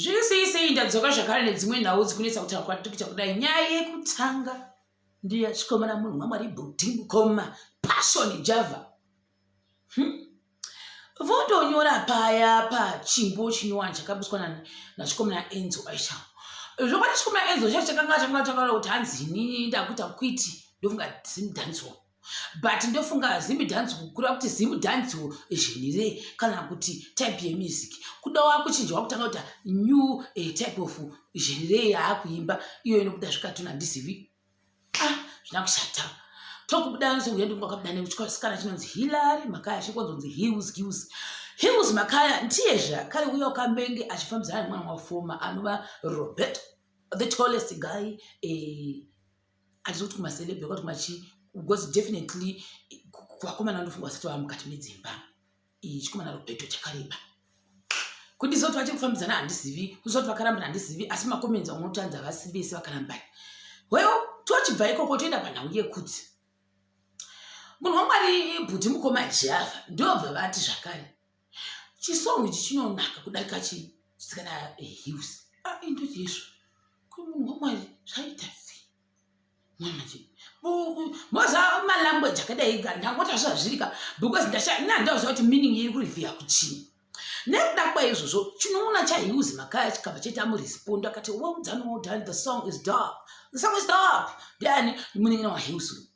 Zviri sei sei, ndadzoka zvakare nedzimwe nhau dzikunetsa kutaura kwatiri kuita kudai. Nyaya yekutanga ndiya chikomana munhu waMwari Bhuti Mukoma Passion Java. Vondonyora paya pachimbo chinyowani chakabudiswa nachikomana Enzo Aisha. Zvokwadi chikomana Enzo chacho chakanga chakanga chakanga kuti hanzi inini ndakuita kwiti ndofunga zimdancehall. But ndofunga zimdancehall kureva kuti zimdancehall genre kana kuti type yemusic. Kuda wakuchinja wakutanga kuita new type of genre yaakuimba iyo inobuda zvikatuna handizivi. Zvina kushata. Tokubuda nzungu wakabuda nekuchisikana chinonzi Hillary Makaya chikonzonzi Hills Hills. Hills Makaya ndiye zvakare uya wakambenge achifambidzana nemwana waFoma anova Roberto, the tallest guy. Handisi kuti kumaceleb kwati kumachi, because definitely kuvakomana vanofunga vasati vava mukati medzimba. Chikomana Roberto chakareba. Kuti zoti vachiri kufambidzana handizivi, kuzoti vakarambana handizivi, asi macomments unotanzi havasi vese vakarambana. Well, tochibva ikoko toenda panhau yekuti munhu waMwari Bhuti Mukoma Java ndobva vati zvakare chisong ichi chinonaka kudarika chisikana Hills. Indoti izvo kuri munhu waMwari zvaita sei? Manje moza malanguage akadai ndangoti hazvazvirika because ndasha kuti meaning iri kureviewa kuchii. Nekuda kwaizvozvo chinoona chaHills Makaya chikabva chaita murespond akati well done, well done, the song is dope, the song is dope. Ndiani munin'ina waHills uyu?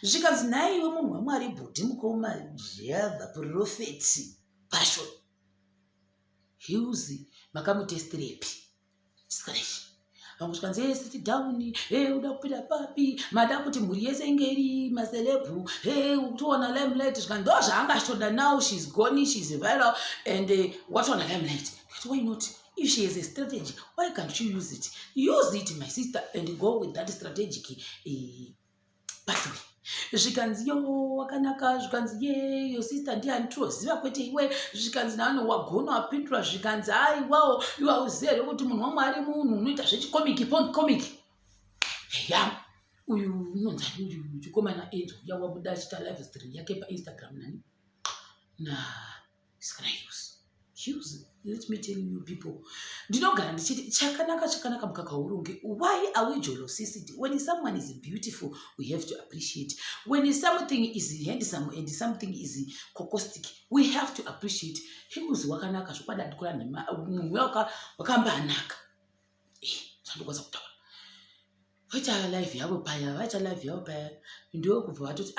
Zvikanzi nhaiwe munhu waMwari Bhuti Mukoma Java Prophet Passion Hills makamutestirepi chisikana ichi? Vamwe zvikanzi hey, sit down, hey, uda kupinda papi, mada kuti mhuri yese inge iri maceleb, hey, kutowana limelight. Zvikanzi ndo zvaanga achitoda. Now she's gone, she's viral and watowana limelight. But why not? If she has a strategy, why can't you use it? Use it, my sister, and go with that strategic pathway. Zvikanzi yo wakanaka, zvikanzi ye your sister ndiani tinoziva kwete iwe. Zvikanzi nani wagona wapindura, zvikanzi aiwawo iwe hauziva here kuti munhu waMwari munhu unoita zvechicomic comic ya uyu unonzi ani uyu chikomana Enzo uya wabuda achiita live stream yake paInstagram nani na sikana Hughes Hughes. Let me tell you people, ndinogara ndichiti chakanaka chakanaka mukaka urunge. Why are we jealousy? When someone is beautiful, we have to appreciate. When something is handsome and something is cocostic, we have to appreciate. Hughes wakanaka zvokwadi, andikura nhema, munhu wakambanaka. Zvandokwanisa kutaura, vaita live yavo paya, vaita live yavo paya, ndokubva vatoti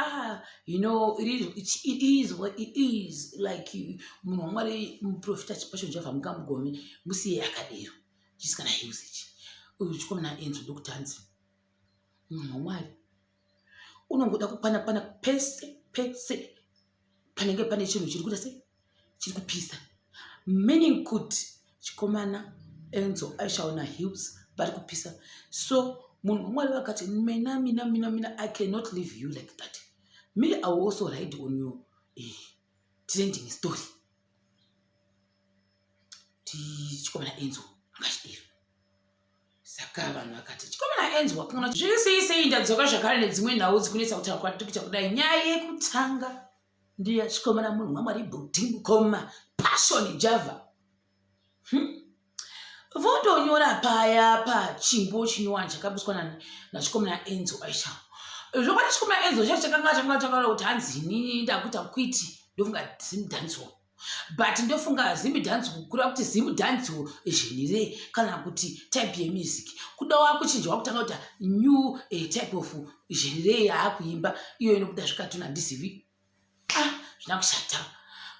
it is what it is. Like munhu waMwari muprofita Passion Java mukamugome musiye akadero chisikana Hills ichi. Uyu chikomana Enzo ndokutanzi munhu waMwari unongoda kukwana kwana pese pese panenge pane chinhu chiri kuita sei, chiri kupisa, meaning kuti chikomana Enzo Aishaona Hills vari kupisa. So munhu waMwari vakati mina mina mina mina, I cannot leave you like that. Me, I will also ride on your trending story. Chikomana Enzo angachidero. Saka vanhu vakati chikomana Enzo wakangana zviri sei sei. Ndadzoka zvakare nedzimwe nhau dzikunetsa kutaura kwatiri kuita kudai. Nyaya yekutanga ndiya chikomana munhu waMwari Bhuti Mukoma Passion Java. Vondonyora paya pachimbo chinyowani chakabudiswa nachikomana Enzo Aisha. Zvokwadi chikomana Enzo chacho chakanga chakanga chakanga kuti hanzi inini ndakuita kwiti ndofunga zimdancehall. But ndofunga zimdancehall kureva kuti zimdancehall genre kana kuti type yemusic. Kuda wakuchinja wakutanga kuita new type of genre yaakuimba iyo inobuda zvikatuna handizivi. Zvina kushata.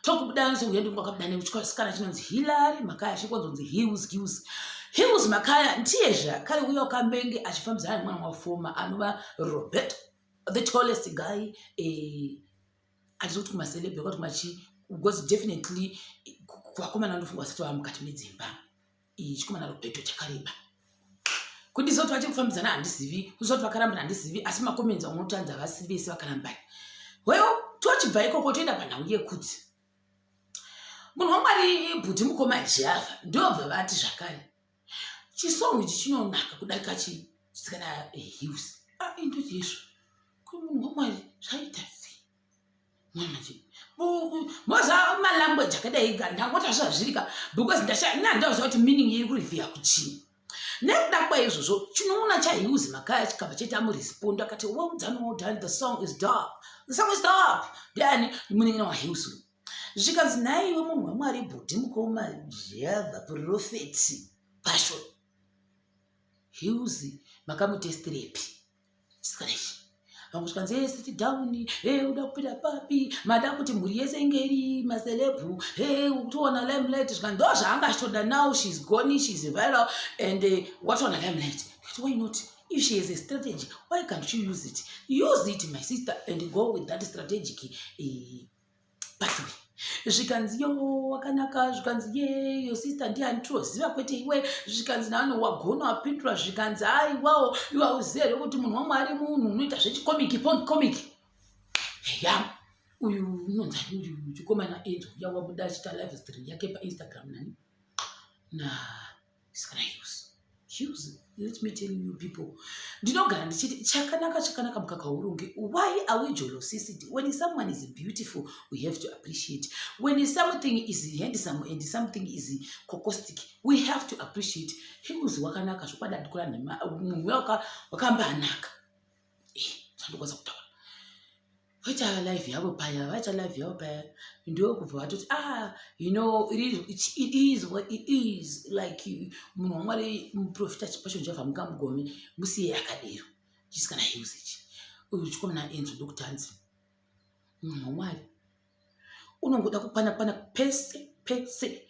Tokubuda nzungu wakabuda nekuchisikana chinonzi Hillary Makaya chikonzonzi Hills Hills. Hills Makaya ndiye zvakare uya wakambenge achifambidzana nemwana waFoma anova Roberto, the tallest guy. Handisi kuti kumaceleb kwati kumachi, because definitely kuvakomana vanofunga vasati vava mukati medzimba. Chikomana Roberto chakareba. Kuti zoti vachiri kufambidzana handizivi, kuzoti vakarambana handizivi, asi macomments unotanzi havasi vese vakarambana. Well, tochibva ikoko toenda panhau yekuti munhu waMwari Bhuti Mukoma Java ndobva vati zvakare chisong ichi chinonaka kudarika chisikana Hills. Indoti izvo kuri munhu waMwari zvaita sei? Manje. Moza malanguage akadai ga ndangoti hazvazvirika because ndasha kuti meaning iri kurevhiya kuchii. Nekuda kwaizvozvo chinoona chaHughes Makaya chikabva chaita murespondo akati, "Well done, well done, the song is dope, the song is dope." Ndiani munin'ina waHughes uyu? Zvikanzi, "Nhaiwe munhu waMwari, bhudhi mukoma Java, Prophet Passion Hughes, makamutestirepi chisikana ichi?" Vamwe zvikanzi, "E, sit down. E, uda kupinda papi? Mada kuti mhuri yese inge iri maceleb? E, kutoona limelight." Zvikanzi ndo zvaanga achitoda. Now she's gone, she's viral and watoona limelight. Why not? If she has a strategy, why can't she use it? Use it, my sister, and go with that strategic pathway. Zvikanzi, "Yo, wakanaka." Zvikanzi, "Ye, yo sister ndiani tinoziva, kwete iwe." Zvikanzi naano, "Wagona, wapindura." Zvikanzi, "Aiwawo, iwe hauziva here kuti munhu waMwari munhu unoita zvechicomic comic?" Ya, uyu unonzani uyu chikomana Enzo uya wabuda achiita live stream yake paInstagram nani na sikana Hughes. Hughes, let me tell you people, ndinogara ndichiti chakanaka chakanaka mukaka urungi. Why are we jealousy? When someone is beautiful, we have to appreciate. When something is handsome and something is cocostic, we have to appreciate. Hughes wakanaka zvokwadi, andikura nhema, munhu wakambanaka. Zvandokwanisa kutaura, vaita live yavo paya, vaita live yavo paya, ndokubva vatoti, "Ah, it is what it is." Like munhu waMwari muprofita Passion Java mukamugome musiye akadero chisikana Hughes ichi. Uyu chikomana Enzo ndokutanzi munhu waMwari unongoda kukwana kwana pese pese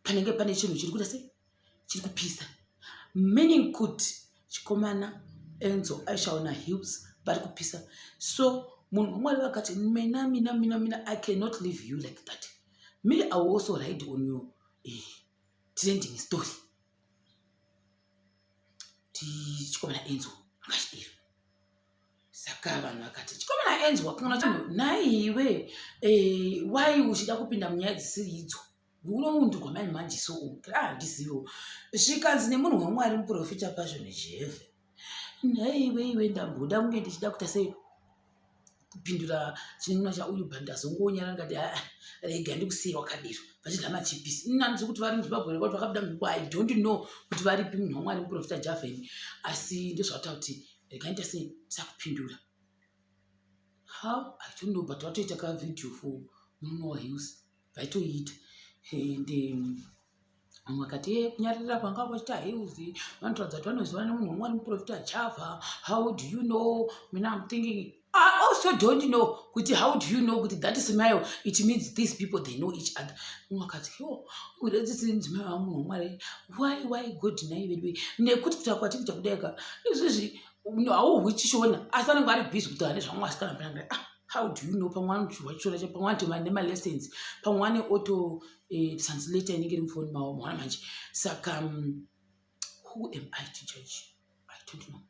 panenge pane chinhu chiri kuita sei, chiri kupisa, meaning kuti chikomana Enzo Ishall naHughes vari kupisa. So munhu waMwari vakati, "Mina, mina, mina, mina, I cannot leave you like that. Me, I will also ride on your trending story." Chikomana Enzo akachidero. Saka vanhu vakati chikomana Enzo wakangana nhaiwe, wai uchida kupinda munyaya dzisiri idzo? Unoundurwa mai manje. So handiziviwo. Zvikanzi nemunhu waMwari muprofita Passion Java, "Nhaiwe iwe, ndamboda kunge ndichida kuita sei, kupindura chinun'una chauyu, but ndazongonyara ndikati, aa, rega ndikusiye wakadero." Vachidya machipisi. Ini handisi kuti vari muZimbabwe here, kuti vakabuda muZimbabwe, I don't know kuti varipi munhu waMwari muprofita Javheni, asi ndozvataura kuti rega ndita sei, tisakupindura. How, I don't know, but vatoita kavideo for murume waHughes, vaitoita. And vamwe vakati, "E, kunyarira kwanga kwachiita Hughes vanotaridza kuti vanoziva nemunhu wamwari muprofita Java. How do you know?" Mina, I'm thinking, I also don't know kuti how do you know kuti that smile, it means these people, they know each other. Umwe akati, "Yo, uredzisi mudzimai wamunhu wamwari, why God nai vedu?" Nekuti kutaura kwatiri kuita kudai ka izvizvi, hauhwi chishona, asi vanenge vari busy kutaura nezvamwe asikana. Ah, how do you know? Pamwe anochihwa chishona, pamwe anotoma nemalessons, pamwe ane auto translator inenge iri mufoni mavo, maona manje. Saka who am I to judge? I don't know.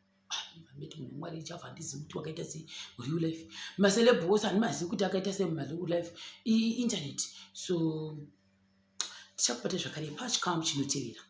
Meti munhu wamwari Java handizivi kuti wakaita sei real life. Maceleb ose handimazivi kuti akaita sei mumareal life, iinternet. So tichakubata zvakare pachikamu chinotevera.